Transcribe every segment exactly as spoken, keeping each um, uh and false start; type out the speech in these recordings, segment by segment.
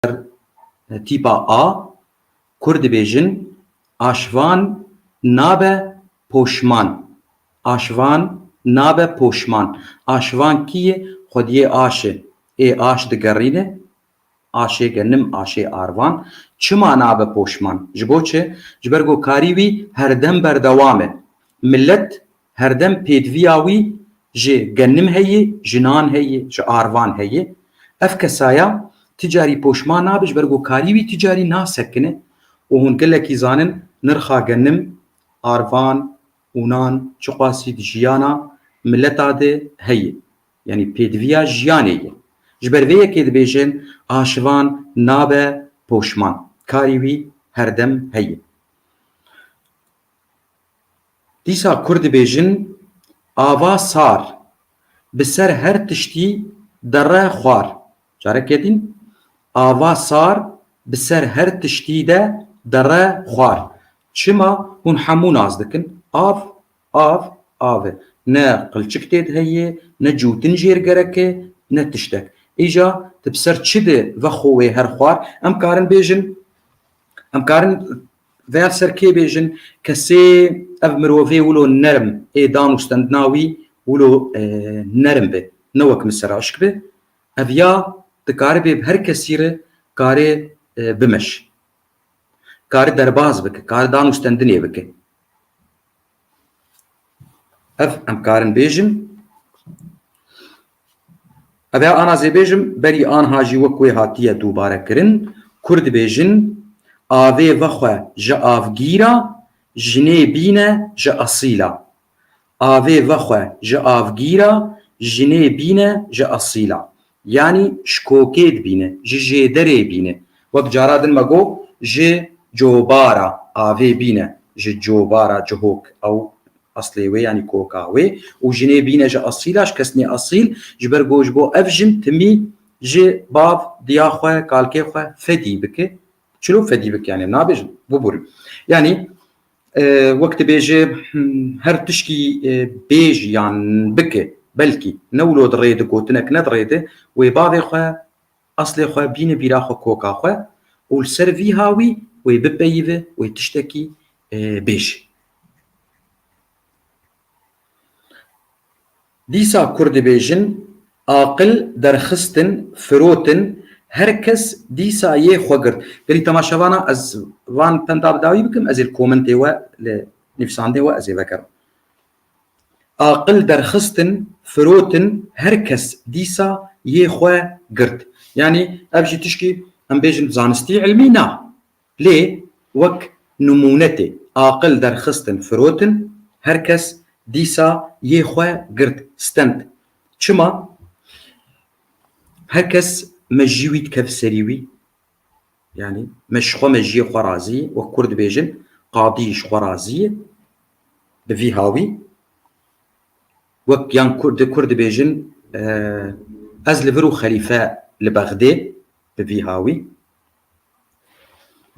e, tîpa A, Kurd dibêjin, aşvan nabe poşman. Aşvan nabe poşman. Aşvan kî ye? Xwediyê aş e. Ê aş digerîne, aşê genim, aşê arvan. Çima nabe poşman? Ji bo çi? Ji ber ku karî wî herdem berdewam e. Milet herdem pêdiviya wî ji genim heye, ji nan heye, ji arvan heye. Ev kesaya ti carî poşman nabe, ji ber ku karî wî ti carî nasekine û hûn gelekî zanin nirxa genim, arvan û nan çiqasî di jiyana mileta de heye. Yanî pêdiviya jiyanê ye. Ji ber vê yekê dibêjin aşivan nabe poşman. Karî wî herdem heye. Dîsa Kurd dibêjin, ava sar bi ser her tiştî dere xwar. Careke din, ava sar bi ser her tiştî de dere xwar. Çima? Hûn hemû nas dikin. Av, av, av e. Ne qilçik tê de heye, ne cûtin jêr gerek e, ne tiştek. Îja tu bi ser çi de vexwe wê her xwar? Em karin bêjin, em karin veya ser kê bêjin, kesê ev mirovê wilo nerm ê dan û stendina wî wilo, e, nerm be. Ne wek min seraşk be. Ev ya dikaribê bi her kesî re karê, e, bimeş. Karê derbaz bike, karê dan û stendinê bike. Ev em karin bêjin. Ev ya ana zê bêjim, berî anha jî wek wê hatiye dubare kirin. Kurd dibêjin, avê vexwe ji avgîra, jinê bîne ji esîla. Avê vexwe ji avgîra, jinê bîne ji esîla. Yanî ji kokê dibîne, ji jêderê bîne. Wek cara din me got, ji cobara avê bîne, ji cobara cihok, ew eslê wê, yanî koka wê. Û jinê bîne ji esîla, ji kesnê esîl, ji ber ku ji bo ev jin timî ji bav, diya xwe, kalkê xwe fedî bike. Çilo fedî bike, yanî nabêjin, bibûrin. Yanî, e, wek dibêje, hmm, her tişkî, e, bêj yan bike, belkî ne wilo di rê de, gotinek ne di rê de, wê bavê xwe, eslê xwe bîne bîra xwe, koka xwe û li ser vî hawî wê bipeyive, wê tiştekî, e, bêje. Dîsa Kurd dibêjin, aqil derxistin, firotin, her kes dîsa yê xwe girt. Gelî temaşevana, ez van penda bi dawî bikim, ez ê li komentê we, li nivîsandê we ez ê vegerim. Aqil derxistin, firotin, her kes dîsa yê xwe girt. Yanî ev jî tişkî em bêjin zanistî, ilmî na. Lê wek nimûne tê. Aqil derxistin, firotin, her kes dîsa yê xwe girt, stend. Çima? Her kes mejî wî dikev serî wî. Yanî me ji xwe, mejiyê xwe razî ye. Wek Kurd dibêjin, qadî ji xwe razî ye. Bi vî hawî. Wek yan Kurd, Kurd dibêjin, e, ez li vir û xelîfe li Bexdê, bi vî hawî.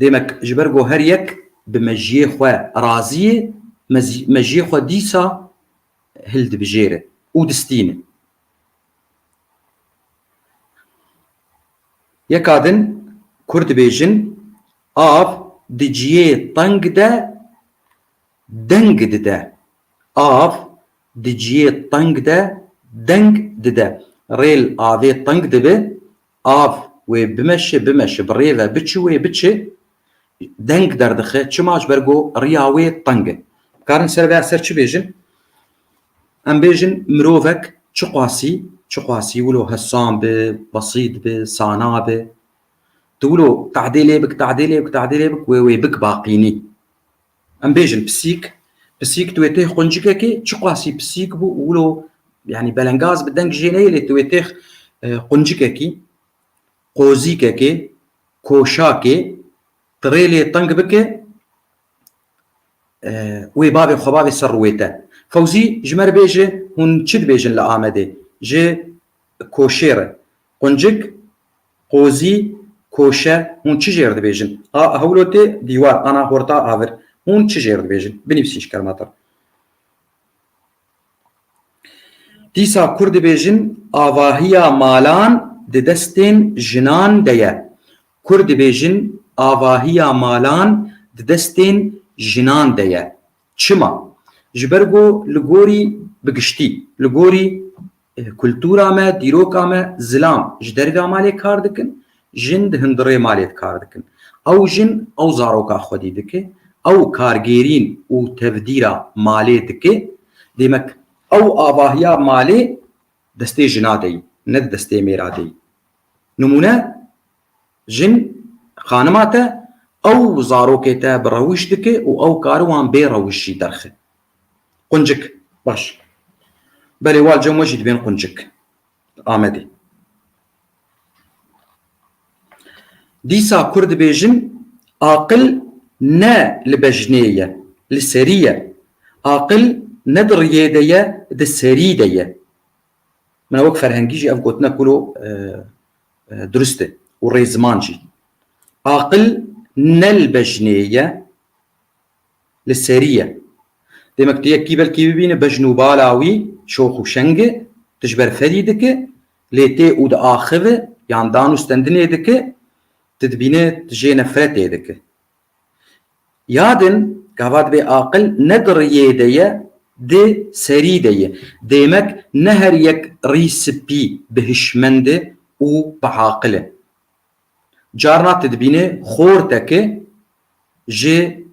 Demek ji ber ku her yek bi mejiyê xwe razî ye, mezi-, mejiyê xwe dîsa hildibijêre û distîne. Yeka din Kurd dibêjin, av di ciyê teng de deng dide. Av di ciyê teng de deng dide. Rê li avê teng dibe, av wê bimeşe, bimeşe, bi rê ve biçi, wê biçi, deng derdixe. Çima? Ji ber ku riya wê teng e. Karin ser vê ser çi bêjin? Em bêjin mirovek çiqasî, çiqasî wilo hesan bi, besît bi, sana bi, tu wilo tehdê lê bik, tehdê lê bik, tehdê lê bik, wê, wê bik baqînî. Em bêjin pisîk, pisîk tu wê têx quncikekê, çiqasî pisîk bû û wilo, yanî belengaz bi deng jê neyê, lê tu wê têx, e, quncikekî, qozîkekê, koşakê, tu rê lê teng bike, e, wê bavê xwe bavê ser rûyê te. Fewzî ji me re bêje, hûn çi dibêjin li Amedê? Ji koşê re. Quncik, qozî, koşe, hûn çi jêr dibêjin? A, hewlo tê dîwar, ana horta avir. Hûn çi jêr dibêjin? Binivîsîn ji kerema te re. Dîsa Kurd dibêjin, avahiya malan di destên jinan de ye. Kur dibêjin avahiya malan di destên jinan de ye. Çima? Ji ber ku li gorî bi giştî, li gorî, e, kultura me, dîroka me, zilam ji derve malê kar dikin, jin di hundirê malê kar dikin. Ew jin, ew zaroka xwedî dike, ew kargêrîn û tevdîra malê dike. Demek ew avahiya malê destê jina de yî, ne di destê mêra de yî. Nimûne, jin, xanima te, ew zarokê te bi rewş dike û ew kari wan bê rewş jî derxe. Quncik, baş. Belê, wal cem we jî dibên quncik. Amedê. Dîsa kur dibêjin, aqil ne li bejnê ye, li serî ye. Aqil ne di riyê de ye, di serî de ye. Min wek ferhengî jî ev gotinek wilo, e, e, durist e û rêziman jî. Aqil ne li bejnê ye, li serî ye. Demek tu yekî belkî bibîne bejn û bala wî şox û şeng e, tu ji ber ferî dike, lê tê û diaxive, yan dan û stendinê dike, tu dibîne tu jê nefretê dike. Ya din, gava dibê aqil ne di riyê de ye, di serî de ye. Demek ne her yek rî spî bi hişmend e û bi aqil e. Carna tu dibîne xorteke ji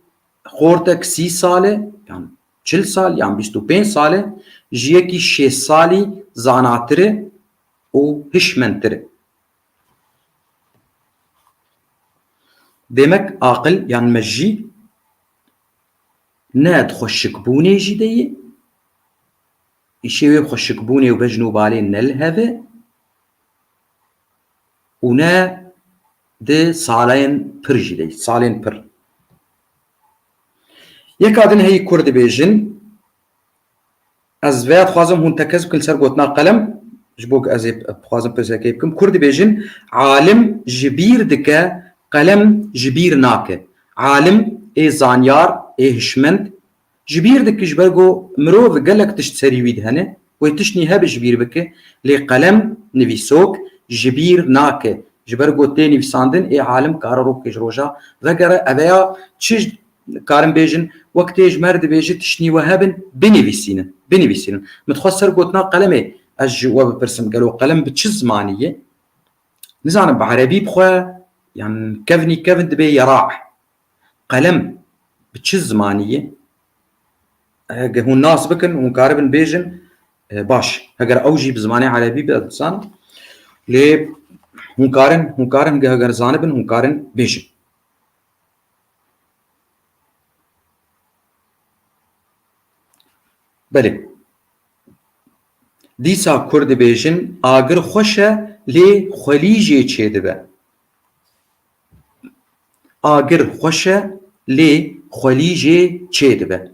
xortek sî sal e, yan çil sal, yan bîst û pênc sal e, ji yekî şêst salî zanatir e û hişmendtir e. Demek aqil yan mejî ne di xweşikbûnê jî de ye, îşê wê xweşikbûnê û bejn û balê ne li hev e û ne di salên pir jî de ye, salên pir. Yeka din heyî kur dibêjin, ez veya dixwazim hûn tekez bikin li ser gotina qelem, ji bo ku ez ê dixwazim pirsekê bikim. Kur dibêjin, alim ji bîr dike, qelem ji bîr nake. Alim ê zanyar, ê hişmend, ji bîr dike, ji ber ku mirov gelek tişt serî wî de hene, wê tiştnî hebe ji bîr bike, lê qelem, nivîsok, ji bîr nake. Ji ber ku tê nivîsandin, ê alim kare rokê ji roja vegere, eveya çi karin bêjin, wek tê ji me re dibêje tiştnî we hebin, binivîsînin, binivîsînin. Min dixwest ser gotina qelemê ez ji we bipirsim, gelo qelem bi çi zimanî ye? Nizanim, bi erebî bixwe, yan kevnî kevn dibê yera. Qelem bi çi zimanî ye? Heke hûn nas bikin, hûn karibin bêjin, e, baş. Heger ew jî bi zimanê erebî be, ez dizanim. Lê hûn karin, hûn karin, heger zanibin, hûn karin bêjin. Belê. Dîsa kur dibêjin, agir xweş e, lê xwelî jê çêdibe. Agir xweş e, lê xwelî jê çêdibe.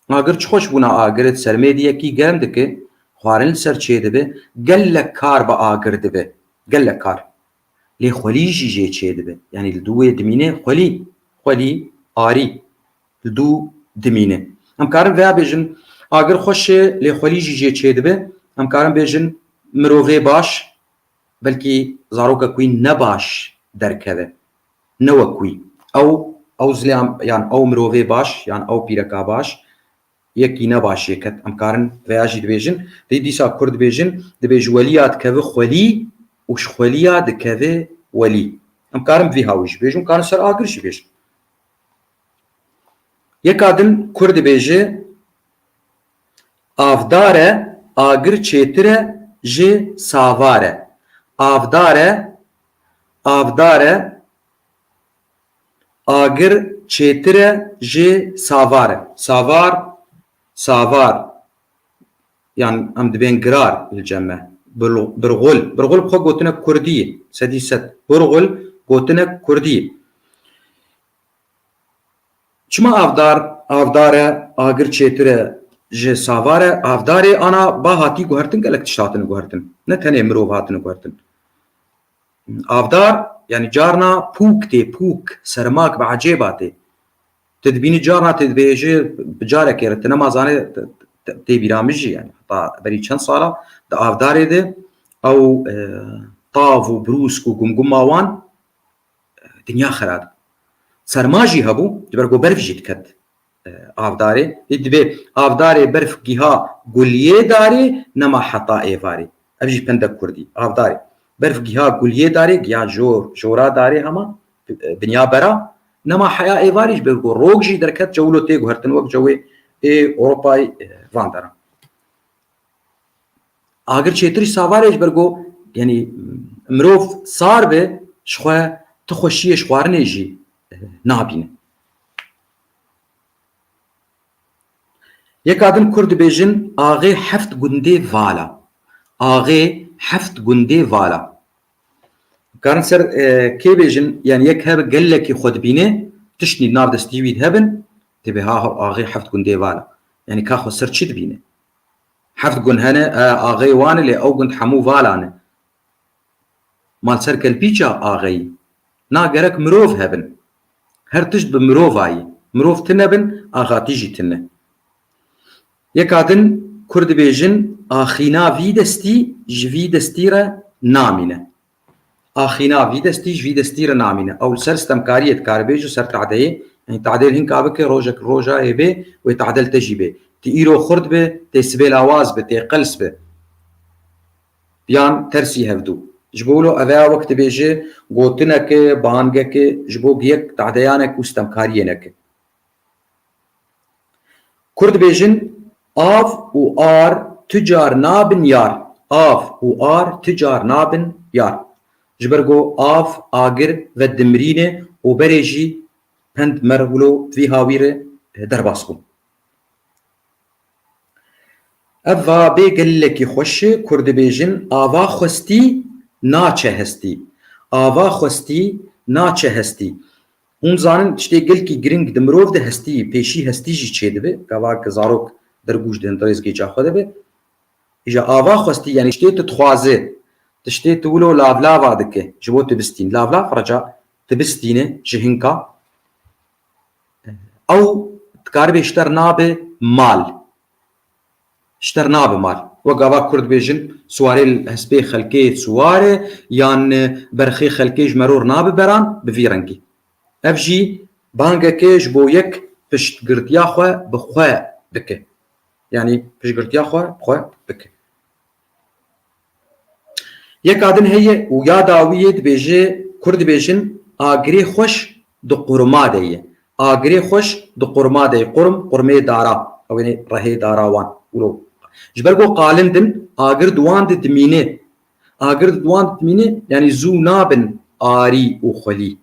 Agir çi xweş bûna agir, di sermê de yekî germ dike, xwarin li ser çêdibe, gelek kar bi agir dibe. Gelek kar. Lê xwelî jî jê çêdibe. Yanî li dû wê dimîne xwelî, xwelî, arî. Li dû dimîne. Em karin veya bêjin, agir xweş e, lê xwelî jî jê çêdibe. Em karin bêjin, mirovê baş, belkî zarokek wî ne baş derkeve. Ne wek wî. Ew, ew zilê em, yan ew mirovê baş, yan ew pîreka baş, yekî ne baş jê ket. Em karin veya jî dibêjin. Dê dîsa kur dibêjin, dibê ji weliya dikeve xwelî û ji xweliya dikeve welî. Em karin vî hawî jî bêjin, karin ser agir jî bêjin. Yeka din kur dibêje, avdar e, agir çêtir e ji savar e. Avdar e, avdar e, agir çêtir e ji savar e. Savar, savar. Yan em dibên girar li cem me. Birl-, birxul. Birxul bi xwe gotinek kurdî ye. Sedî sed. Birxul gotinek kurdî ye. Çima avdar, avdar e, agir çêtir e ji savar e? Avdarê ana ba hatî guhertin, gelek tişt hatine guhertin. Ne tenê mirov hatine guhertin. Avdar, yanî carna pûk tê, pûk, sermak bi ecêba tê. Tu dibînî carna tê dibêje, bi carekê re, tu nema zanê, te, te, tê bîra min jî, yanî heta berî çend sala di avdarê de ew, e, tav û brûsk û gumguma wan, e, Dinya xera dibû. Serma jî hebû, ji ber ku berf jî diket, e, avdarê. Ê dibê avdarê berf giha guliyê darê, nema heta êvarê. Ev jî pendek kurdî. Avdarê. Berf giha guliyê darê, giha jor, jora darê hema, e, dinya bera. Nema heya êvarê ji ber ku rok jî derket, cewlo tê guhertin wek cewê ê Ewropayê, e, van deran. Agir çêtir ji savarê ji ber ku, yanî, mirov sar be, ji xwe tu xweşiyê ji xwarinê jî, eh, nabîne. Yeka din Kurd dibêjin, axê heft gundê vala. Axê heft gundê vala. Karin ser, eh, kê bêjin, yanî yek hebe gelekî xwe dibîne, tiştî nav destî wî hebin, dibê ha, ha, axê heft gundê vala. Yanî ka xwe ser çi dibîne? Heft gund hene, e, axê wan e, lê ew gund hemû vala ne. Mal ser kelpîça axeyî. Na gerek mirov hebin. Her tişt bi mirovayî. Mirov tune bin, axatî jî tune. Yeka din Kurd dibêjin, axîna vî destî ji vî destî re namîne. Axîna vî destî ji vî destî re namîne. Ew li ser stemkariyê dikare bêje, ser tehdeyê. Yanî tehdê li hinka bike, rojek roja ê bê, wê tehde li te jî bê. Ti îro xurt bi, tê sibê lawaz bi, tê qels bi. Yan tersî hevdû. Ji bo wilo ev ya wek dibêje, gotineke, bangeke, ji bo giyek tehdeyanek û stemkariyê neke. Kurd dibêjin, av û ar tu car nabin yar. Av û ar tu car nabin yar. Ji ber ku av, agir ve dimrîne û berê jî pend mer wilo vî hawî re derbas bû. Ev va bê gelekî xweş e, Kurd dibêjin, ava xwestî naçe hestî. Ava xwestî naçe hestî. Hûn zanin tiştê gelkî giring di mirov de hestî, pêşî hestî jî çêdibe. Gava ki zarok dergûş di hindirêzgê ca xwe de be. Îja ava xwestî, yanî tiştê tu dixwaze, tiştê tu wilo lavlava dike, ji bo tu bistîn. Lavlav reca tu bistîne ji hinka. Ew dikaribe ji te re nabe mal. Ji te re nabe mal. Wek gava Kurd bêjin, siwarê li hespê xelkê siwar e, yan, e, berxê xelkê ji meror nabe beran, bi vî rengî. Ev jî bangeke ji bo yek piştgirtiya xwe bi xwe bike. Yanî piştgirtiya xwe bi xwe bike. Yeka din heye û ya dawiyê dibêje, Kurd dibêjin, agirê xweş di qurma de ye. Agirê xweş di qurma de ye. Qurm, qurmê dara. Ew ê rehê dara wan. Wilo. Ji ber ku qalind in, agir di wan de dimîne. Agir di wan de dimîne, yanî zû nabin arî û xwelî.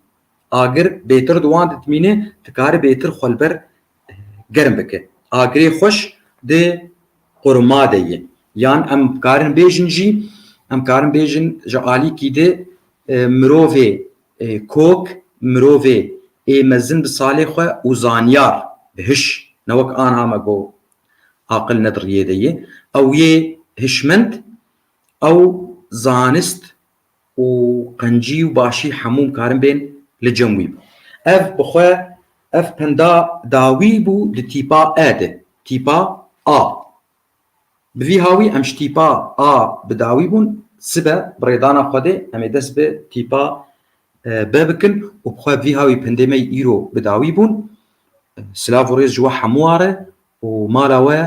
Agir bêtir di wan de dimîne, dikare bêtir xwe li ber germ bike. Agirê xweş di qurma de ye. Yan em karin bêjin jî, em karin bêjin ji alîkî de, e, mirovê, e, kok, mirovê ê mezin bi salê xwe û zanyar, bi hiş, ne wek anha me got aqil ne di riyê de ye. Ew yê hişmend, ew zanist û qencî û başî hemû em karin bên li cem wî bû. Ev bi xwe, ev penda dawî bû di tîpa E de, tîpa A. Bi vî hawî em ji tîpa A bi dawî bûn, sibe bi rêdana Xwedê em ê dest bi tîpa, e, B bikin û bi xwe vî hawî pendê me îro bi dawî bûn. Silav û rêz ji we hemûa re û mala we